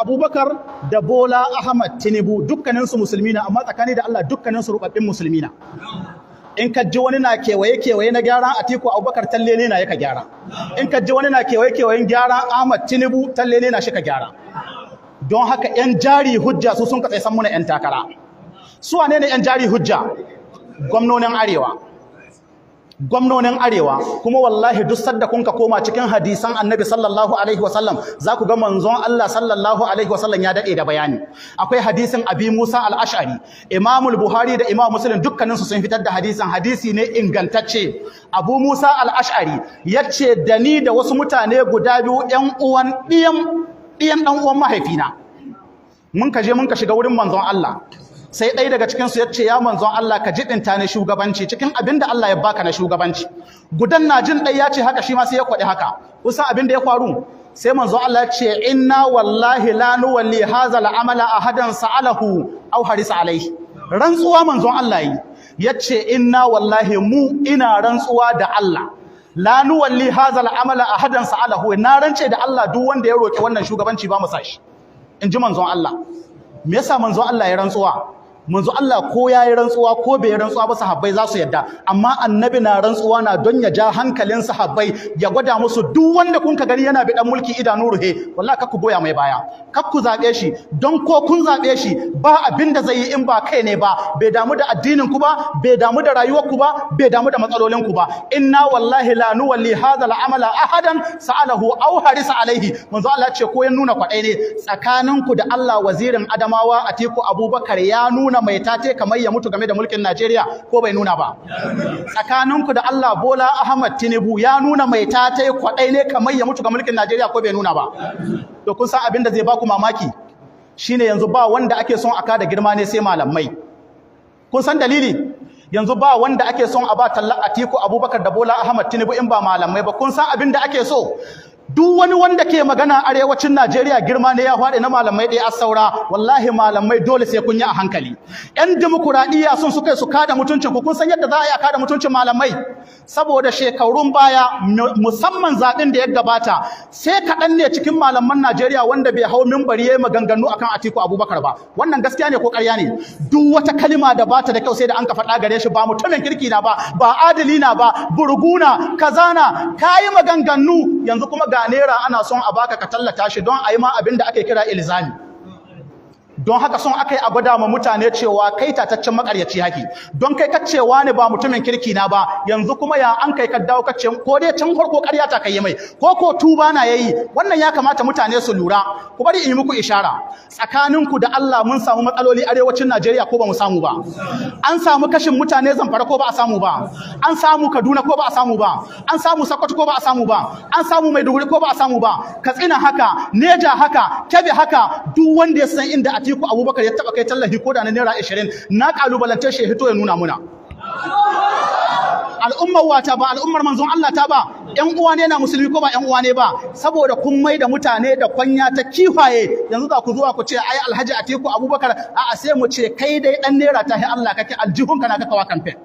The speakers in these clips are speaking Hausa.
Abubakar da Bola Ahmad Tinubu dukkaninsu musulmi na, amma tsakani da Allah dukkaninsu rubabbin musulmi na. In ka ji wani na kewaye kewaye na gyaran Atiku Abubakar, talle ne na yaka gyara. In ka ji wani na kewaye kewayen gyaran Ahmad Tinubu, talle ne na shi ka gyara. Don haka yan jari hujja su sun ka san muna yan takara. Su wane ne yan jari hujja? Gwamnonin Arewa. Gwamnonin Arewa kuma wallahi duk sadda kun ka koma cikin hadisan Annabi sallallahu alaihi wasallam, za ku ga manzon Allah sallallahu alaihi wasallam ya dade da bayani. Akwai hadisin Abi Musa al-Ash'ari, Imam al-Buhari da Imam Muslim dukkanin su sun fitar da hadisin, hadisi ne ingantacce. Abu Musa al-Ash'ari yace da ni da wasu mutane guda biyu ƴan uwan ɗiyan ɗiyan ɗan uwan mahaifina, mun ka je mun ka shiga wurin manzon Allah. Sai ɗaya daga cikinsu ya ce, "Ya manzon Allah, ka jibinta ni shugabanci cikin abin da Allah ya baka na shugabanci." Gudan na jin ɗaya ya ce haka, shi ma sai ya kwaɗi haka. Kusan abin da ya faru? Sai manzon Allah ya ce, "Inna wallahi la nuwalli hadha al'amala ahadan sa'alahu aw harisa alaihi." Rantsuwa manzon Allah yi, yace, "Inna wallahi," mu ina rantsuwa da Allah, "la nuwalli hadha al'amala ahadan sa'alahu." Na rance da Allah, duk wanda ya roki wannan shugabanci ba mu sashi, in ji manzon Allah. Me yasa manzon Allah ya rantsuwa? Manzo Allah ko yayi rantsuwa ko bai rantsuwa ba, sahabbai za su yadda. Amma Annabi na rantsuwa na don ya ja hankalin sahabbai, ya gwada musu duk wanda kun ka gani yana bi dan mulki idanu ruhe, wallahi kakku goya mai baya, kakku zabe shi. Don ko kun zabe shi, ba abin da zai yi in ba kai ne ba. Bai damu da addinin ku ba, bai damu da rayuwar ku ba, bai damu da matsalolin ku ba. "Inna wallahi la nuwalli hadha al'amala ahadan sa'alahu aw harisa alaihi." Manzo Allah ce ko ya nuna kwadai ne. Tsakaninku da Allah, wazirin Adamawa Atiku Abubakar ya nuna mai tate kamar ya mutu game da mulkin Najeriya ko bai nuna ba? Tsakaninku da Allah, Bola Ahmad Tinubu ya nuna mai tate kwadai ne kamar ya mutu ga mulkin Najeriya ko bai nuna ba? To, kun san abin da zai baku mamaki shine yanzu ba wanda ake son aka da girma ne sai malamai. Kun san dalili? Yanzu ba wanda ake son a ba talla Atiku Abubakar da Bola Ahmad Tinubu in ba malamai ba. Kun san abin da ake so? Duk wani wanda ke magana arewacin Najeriya, girma ne ya faɗi, na malamai ɗaya saura. Wallahi malamai dole sai kun yi a hankali. Ƴan dimokuraɗiyya sun suka su kada mutuncin ku. Kun san yadda za a yi a kada mutuncin malamai? Saboda shekarun baya, musamman zaɓen da ya gabata, sai kaɗan ne cikin malaman Najeriya wanda bai hau mimbari yayi maganganu akan Atiku Abubakar ba. Wannan gaskiya ne ko ƙarya ne? Duk wata kalima da bata da kyau sai da an ka faɗa gare shi: ba mutumin kirki na ba, ba adali na ba, burguna kazana, kayi maganganu. Yanzu kuma ga naira ana son a baka ka tallata shi don a yi ma abin da ake kira ilzami. Don haka son aka yi a gwada ma mutane cewa kai tataccen makaryaci haki, don kai kacewa ne ba mutumin kirki na ba. Yanzu kuma ya an kai ka dawo kace ko dai can farko ƙarya ta kai mai ko ko tuba na yayi? Wannan ya kamata mutane su lura. Ku bari in yi muku ishara. Tsakaninku da Allah, mun samu matsaloli arewacin Najeriya ko ba mu samu ba? An samu kashin mutane Zamfara ko ba a samu ba? An samu Kaduna ko ba a samu ba? An samu Sokoto ko ba a samu ba? An samu Maiduguri ko ba a samu ba? Katsina haka, Neja haka, Kebbi haka. Duk wanda ya san inda Atiku Abubakar ya taba kai tallafi ko da na naira 20, na kalubalance shi hito ya nuna muna. Al'ummar wata ba al'ummar manzon Allah ta ba? Ƴan uwa ne na musulmi ko ba ƴan uwa ne ba? Saboda kun mai da mutane da kwanya ta kifaye, yanzu za ku zuwa ku ce ai Alhaji Atiku Abubakar. A'a, sai mu ce kai dai dan naira ta hi Allah kake, aljihun kana kakawa campaign.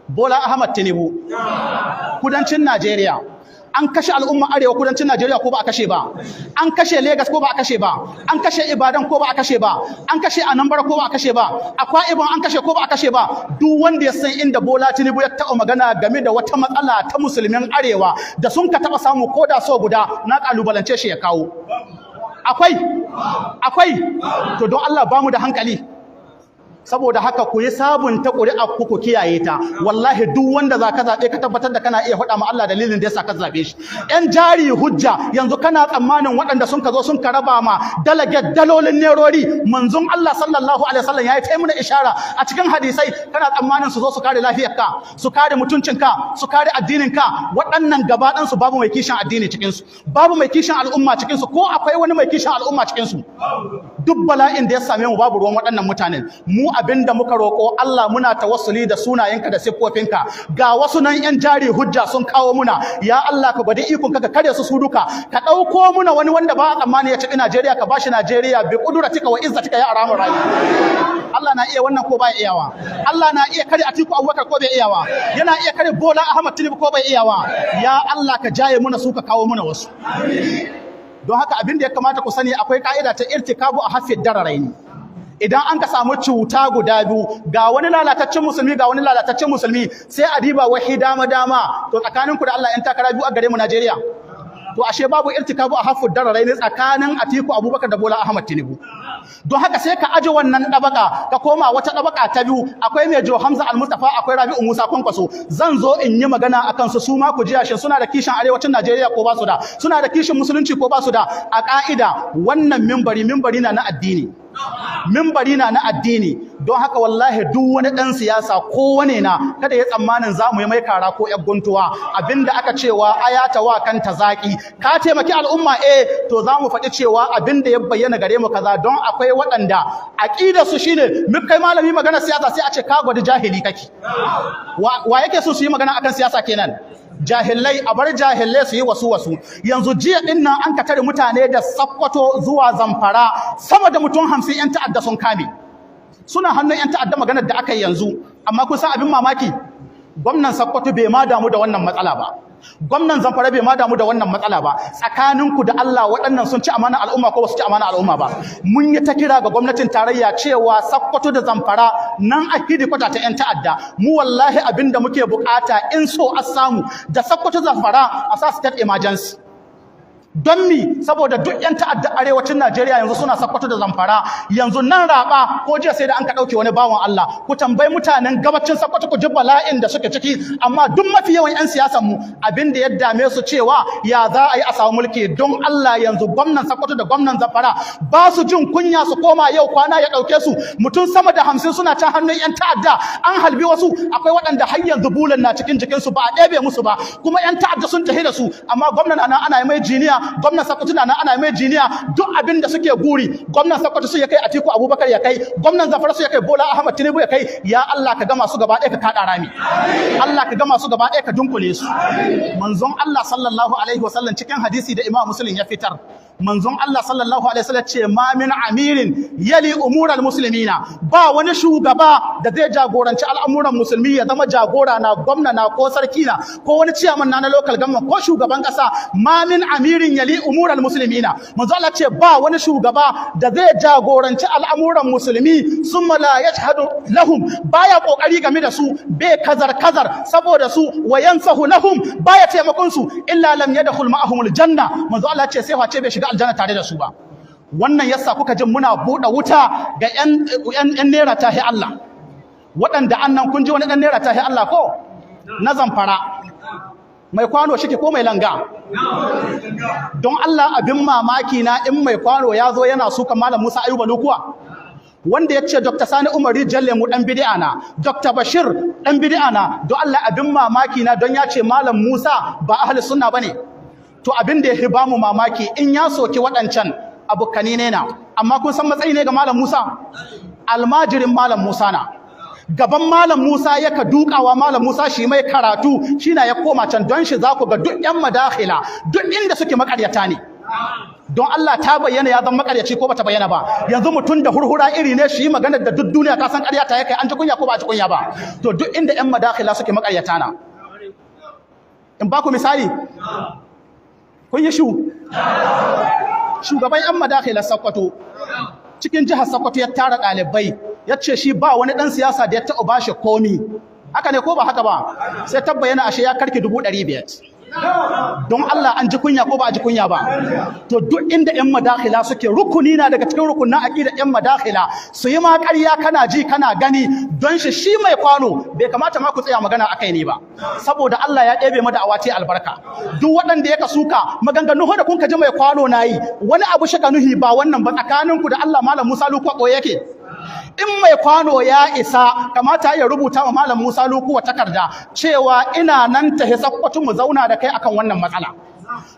Bola Ahmad Tinubu, kudancin Najeriya an kashe al'umma arewa, kudancin Najeriya ko ba a kashe ba? An kashe Lagos ko ba a kashe ba? An kashe Ibadan ko ba a kashe ba? An kashe Anambra ko ba a kashe ba? Akwa Ibom an kashe ko ba a kashe ba? Duk wanda ya san inda Bola Tinubu ya taɓa magana game da wata matsala ta musulmin arewa da sun ka taɓa samu ko da so guda, na kalubalance shi ya kawo. Akwai? Akwai? To, don Allah ba mu da hankali. Saboda haka ku yi sabunta ƙuri'a ku, ku kiyaye ta. Wallahi duk wanda za ka zaɓe, ka tabbatar da kana iya faɗa ma Allah dalilin da yasa ka zaɓe shi. Ƴan jari hujja, yanzu kana tsammanin waɗanda sun ka zo sun ka raba ma delegate dalolin nerori, manzon Allah sallallahu alaihi wasallam ya yi ta muna ishara a cikin hadisai, kana tsammanin su zo su kare lafiyarka, su kare mutuncinka, su kare addininka? Waɗannan gaba ɗansu babu mai kishin addini cikinsu, babu mai kishin al'umma cikinsu. Ko akwai wani mai kishin al'umma cikinsu? Duk bala'in da ya same mu, babu ruwan waɗannan mutanen. Mu abinda muka roƙo Allah, muna tawassuli da sunayenka da siffofinka, ga wasu nan yan jari hujja sun kawo muna, ya Allah ka gwada ikon ka kare su su duka, ka ɗauko muna wani wanda ba a tsammani ya ci Najeriya, ka bashi Najeriya bi kuduratika wa izzatika ya arhamar rahimin. Allah na iya wannan ko ba iyawa? Allah na iya kare Atiku Abubakar ko bai iyawa? Yana iya kare Bola Ahmad Tinubu ko bai iyawa? Ya Allah, ka jaye muna su, ka kawo muna wasu. Don haka abin da ya kamata ku sani, akwai ka'ida ta irtikabu a haffid dararaini. Idan an ka samu cuta guda biyu, ga wani lalataccen musulmi, ga wani lalataccen musulmi, sai a diba wahi dama dama. To tsakaninku da Allah, yan takara biyu a gare mu Najeriya, to ashe babu irtikabu a haffud dararaini tsakanin Atiku Abubakar da Bola Ahmad Tinubu. Don haka sai ka aje wannan ɗabaka, ka koma wata ɗabaka ta biyu. Akwai Major Hamza Al-Mustafa, akwai Rabi'u Musa Kwankwaso. Zan zo in yi magana akan su, su ma ku ji shin suna da kishin arewacin Najeriya ko ba su da, suna da kishin musulunci ko ba su da. A ka'ida, wannan mimbari, mimbari na na addini, mimbari na na addini. Don haka wallahi duk wani ɗan siyasa ko wane na, kada ya tsammanin za mu yi mai kara ko ƴar guntuwa. Abinda aka cewa ayata wa kanta zaki, ka taimaki al'umma, eh, to za mu faɗi cewa abinda ya bayyana gare mu kaza. Don akwai waɗanda aqidar su shine mu kai malami magana siyasa, sai a ce ka gwada jahili kake. Wa yake so su yi magana akan siyasa kenan? Jahilai. A bar jahilai su yi wasu wasu. Yanzu jiya din nan an ka tare mutane da Sakkwato zuwa Zamfara, sama da mutum 50, yan ta'adda sun kame, suna hannun yan ta'adda, maganar da aka yi yanzu. Amma kun san abin mamaki? Gwamnan Sakkwato bai ma damu da wannan matsala ba, gwamnan Zamfara bai ma damu da wannan matsala ba. Tsakaninku da Allah, waɗannan sun ci amana al'umma ko ba su ci amana al'umma ba? Mun yi ta kira ga gwamnatin tarayya cewa Sakkwato da Zamfara nan a kwata ta yan ta'adda. Mu wallahi abinda muke bukata, in so a samu, da Sakkwato, Zamfara a sa state emergency. Don mi? Saboda duk yan ta'adda arewacin Najeriya yanzu suna Sakkwato da Zamfara. Yanzu nan raba ko jiya sai da an ka dauke wani bawan Allah. Ku tambayi mutanen gabacin Sakkwato ku ji bala'in da suke ciki. Amma duk mafi yawan yan siyasan mu, abin da ya dame su cewa ya za a yi a samu mulki. Don Allah, yanzu gwamnan Sakkwato da gwamnan Zamfara ba su jin kunya su koma yau kwana ya dauke su, mutum sama da 50 suna can hannun yan ta'adda, an halbi wasu, akwai waɗanda har yanzu bulan na cikin jikinsu ba a ɗebe musu ba, kuma yan ta'adda sun tafi da su. Amma gwamnan ana ana mai jiniya, gwamnan Sokoto na ana mai jiniya. Duk abin da suke guri, gwamnan Sokoto su ya kai Atiku Abubakar ya kai, gwamnan Zamfara su ya kai Bola Ahmad Tinubu ya kai. Ya Allah, ka gama su gaba ɗaya ka kaɗa rami. Allah, ka gama su gaba ɗaya ka dunkule su. Manzon Allah sallallahu alaihi wasallam, cikin hadisi da Imam Muslim ya fitar, manzon Allah sallallahu alaihi wasallam ce: "Ma min amirin yali umural muslimina", ba wani shugaba da zai jagoranci al'amuran musulmi, ya zama jagora na, gwamna na, ko sarki na, ko wani ciyaman na na local government, ko shugaban kasa. "Ma min amirin yali umural muslimina", manzon Allah ce ba wani shugaba da zai jagoranci al'amuran musulmi, summa la yashhadu lahum, baya kokari game da su, bai kazar kazar saboda su, wa yansahu lahum, baya taimakon su, illa lam yadkhul ma'ahumul janna. Manzo Allah ce sai face bai shiga aljanna tare da su ba. Wannan yasa kuka jin muna buɗe wuta ga ƴan naira tahi Allah waɗanda annan. Kun ji wani ɗan naira tahi Allah ko na Zamfara, mai kwano shike ko mai langa? Don Allah, abin mamaki na in mai kwano ya zo yana suka Malam Musa Ayuba Lukuwa, wanda ya ce Dr. Sani Umar Rijiyar Lemu ɗan bid'a na, Dr. Bashir ɗan bid'a na. Don Allah, abin mamaki na don ya ce Malam Musa ba ahli sunna bane? To abin da ya ba mu mamaki, in ya soki waɗancan abokani ne na, amma kun san matsayi ne ga Malam Musa? Almajirin Malam Musa na, gaban Malam Musa yaka dukawa, Malam Musa shi mai karatu, shi na ya koma can. Don shi za ku ga duk ƴan madakhila duk inda suke makaryata ne. Don Allah, ta bayyana ya zama makaryaci ko bata bayyana ba? Yanzu mutum da hurhura iri ne shi yi magana da duk duniya ta san ƙarya ta yake, an ji kunya ko ba a ji kunya ba? To duk inda ƴan madakhila suke makaryata na. In ba ku misali, kun yi shu. Shugaban ƴan madakhila Sokoto, cikin jihar Sokoto ya tara ɗalibai, ya ce shi ba wani ɗan siyasa da ya taɓa bashi komi. Haka ne ko ba haka ba? Sai ta bayyana ashe ya karki 500,000. Don Allah, an ji kunya ko ba a ji kunya ba? To duk inda ƴan madakhila suke, rukuni na daga cikin rukunin aqida ƴan madakhila su yi ma ƙarya kana ji kana gani. Don shi shi mai kwano bai kamata ma ku tsaya magana akai ne ba, saboda Allah ya ɗebe mu da awati albarka. Duk waɗanda ya kasuka maganganu da kun ka ji mai kwano nayi, wani abu shaka nuhi ba wannan ba. Tsakaninku da Allah, Malam Musa Lukuwa ɓoye yake? In mai kwano ya isa, kamata ya rubuta wa Malam Musa Lukuwa takarda cewa ina nan tahi Sakkwato mu zauna da kai akan wannan matsala,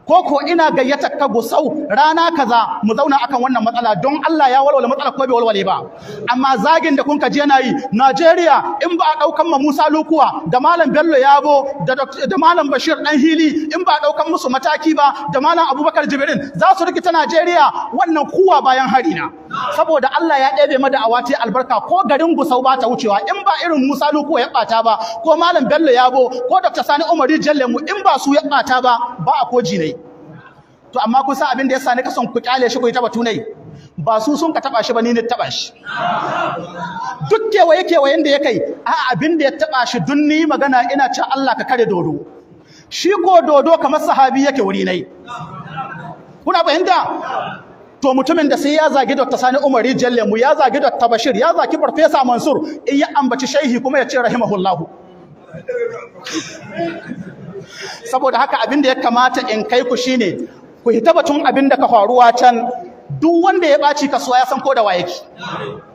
ko ko ina gayyata ka Gusau rana kaza mu zauna akan wannan matsala. Don Allah, ya walwale matsala ko bai walwale ba? Amma zagin da kun ka je yana yi, Najeriya in ba a daukan ma Musa Lukuwa da Malam Bello Yabo da Malam Bashir Dan Hili, in ba a daukan musu mataki ba, da Malam Abubakar Jibrin, za su rikita Najeriya. Wannan kuwa bayan hari na, saboda Allah ya ɗebe mada awati albarka, ko garin Gusau ba ta wucewa in ba irin Musa Lukuwa ya bata ba, ko Malam Bello Yabo, ko Dr. Sani Umar Jallemu, in ba su ya bata ba, ba a koji ne. To amma kun san abin da yasa ni kason ku kyale shi ku yi ta batunai, ba su sun ka taba shi ba, ni ne taba shi. Duk kewaye kewayen da ya kai, a abin da ya taba shi dun ni magana ina cewa Allah ka kare dodo. Shi ko dodo kamar sahabi yake wuri nai. Kuna fahimta? To mutumin da sai ya zagi Dr. Sani Umar Lemu, ya zagi Dr. Bashir, ya zagi Farfesa Mansur, in ya ambaci shehi kuma ya ce rahimahullahu. Saboda haka abin da ya kamata in kai ku shine ku hita batun abin da ka faruwa can. Duk wanda ya ɓaci kasuwa ya san ko da waye yake.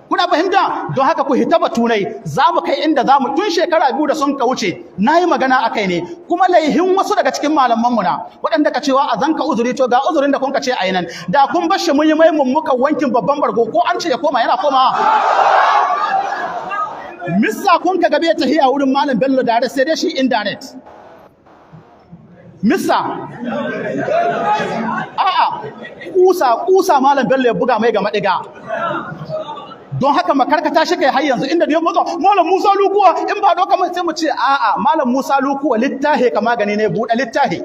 Kuna fahimta? Don haka ku hita batunai, za mu kai inda za mu. Tun shekara 2 da sun ka wuce na yi magana a kai ne, kuma laihin wasu daga cikin malamanmu na waɗanda ka cewa a zanka uzuri. To ga uzurin da kun ka ce a yi nan, da kun bar shi mun yi mai mummuka wankin babban bargo, ko an ce ya koma yana koma. Missa kun ka gabe tahiya wurin Malam Bello direct, sai dai shi indirect. Missa a'a, kusa kusa Malam Bello ya buga mai ga madiga. Don haka makarkata shi kai har yanzu inda da matsa Malam Musa Lukuwa in ba doka sai mu ce a'a, Malam Musa Lukuwa littahi ka magani ne, buɗe littahi.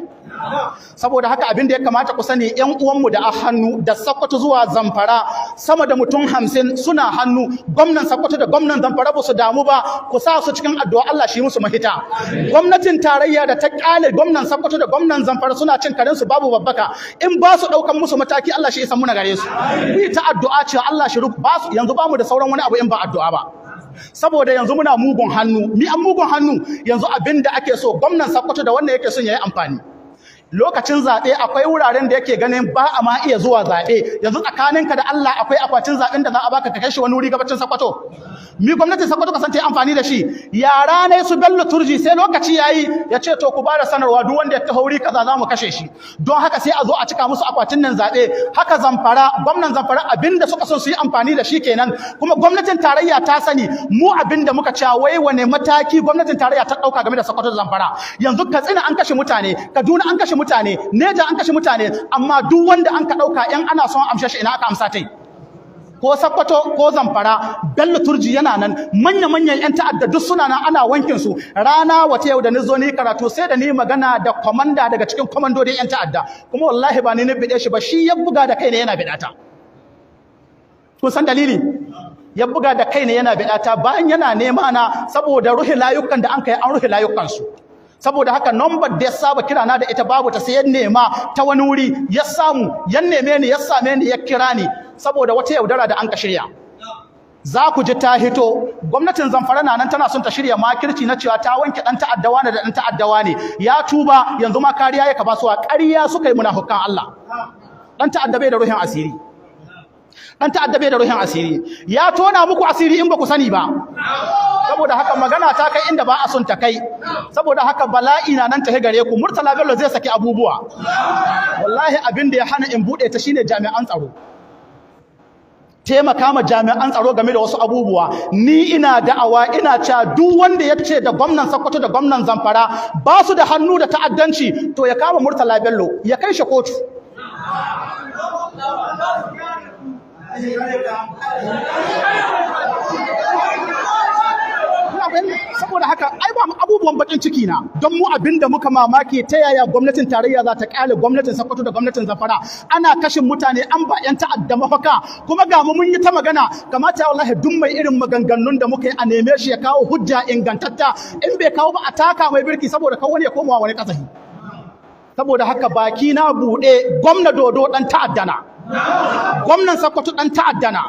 Saboda haka abin da ya kamata ku sani, ƴan uwanmu da a hannu da Sokoto zuwa Zamfara, sama da mutum 50 suna hannu. Gwamnan Sokoto da gwamnan Zamfara ba su damu ba, ku sa su cikin addu'a Allah shi musu mahita. Gwamnatin tarayya da ta kyale gwamnan Sokoto da gwamnan Zamfara suna cin karen su babu babbaka, in ba su daukan musu mataki Allah shi isa muna gare su. Ku yi ta addu'a cewa Allah shi ba su. Yanzu ba mu da sauran wani abu in ba addu'a ba, saboda yanzu muna mugun hannu. Mi an mugun hannu yanzu, abin da ake so gwamnan Sokoto da wannan yake son yayi amfani lokacin zaɓe, akwai wuraren da yake ganin ba a ma iya zuwa zaɓe. Yanzu tsakaninka da Allah, akwai akwatin zaɓen da za a baka ka kai shi wani wuri gabacin Sokoto? Mi gwamnatin Sokoto kasance amfani da shi? Yara ne su Bello Turji, sai lokaci yayi ya ce to ku ba da sanarwa, duk wanda ya taho wuri kaza za mu kashe shi. Don haka sai a zo a cika musu akwatin nan zaɓe. Haka Zamfara, gwamnan Zamfara, abinda suka son su yi amfani da shi kenan. Kuma gwamnatin tarayya ta sani mu abinda muka cewa, wai wane mataki gwamnatin tarayya ta ɗauka game da Sokoto da Zamfara? Yanzu Katsina an kashe mutane, Kaduna an kashe mutane, Neja an kashe mutane, amma duk wanda an ka ɗauka in ana son amshe shi, ina aka amsa tai? Ko Sokoto ko Zamfara, Bello Turji yana nan, manya-manyan 'yan ta'adda duk suna nan ana wankin su. Rana wata yau da ni zo ni karatu, sai da ni magana da kwamanda daga cikin kwamandodin 'yan ta'adda, kuma wallahi ba ni bide shi ba, shi ya buga da kai ne yana bidata. Kun san dalili? Ya buga da kai ne yana bidata bayan yana nema na, saboda ruhi layukan da an kai, an ruhi layukan su. Saboda haka number da ya saba kira na da ita babu ta, sai ya nema ta wani wuri ya samu, ya neme ni, ya same ni, ya kira ni, saboda wata yaudara da an ka shirya. Za ku ji ta hito. Gwamnatin Zamfara na nan tana son ta shirya makirci na cewa ta wanke dan ta'addawa ne da dan ta'addawa ne ya tuba, yanzu ma kariya ya ka ba su. A ƙarya suka yi, munafukan Allah. Dan ta'adda bai da ruhin asiri, dan ta'adda bai da ruhin asiri. Ya tona muku asiri in ba ku sani ba. Saboda haka magana ta kai inda ba a son ta kai. Saboda haka bala'i na nan ta gare ku. Murtala Bello zai saki abubuwa. Wallahi abin da ya hana in bude ta shine jami'an tsaro, taimaka ma jami'an tsaro game da wasu abubuwa. Ni ina da'awa, ina cewa duk wanda ya ce da gwamnan Sokoto da gwamnan Zamfara ba su da hannu da ta'addanci, to ya kama Murtala Bello ya kai shi kotu. Saboda haka ai ba abubuwan bakin ciki na don mu abinda muka mamaki, ta yaya gwamnatin tarayya za ta kyale gwamnatin Sokoto da gwamnatin Zamfara ana kashin mutane, an ba yan ta'adda mafaka, kuma ga mu mun yi ta magana? Kamata wallahi duk mai irin maganganun da muka yi a neme shi ya kawo hujja ingantatta. In bai kawo ba, a taka mai birki, saboda kawo wani ya komawa wani kasahi. Saboda haka baki na buɗe, gwamna dodo dan ta'addana, gwamnan Sokoto dan ta'addana.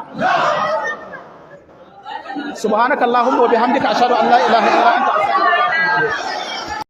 Subhanakallahumma wa bihamdika, ashhadu an la ilaha illa anta, astaghfiruka wa atubu ilayk.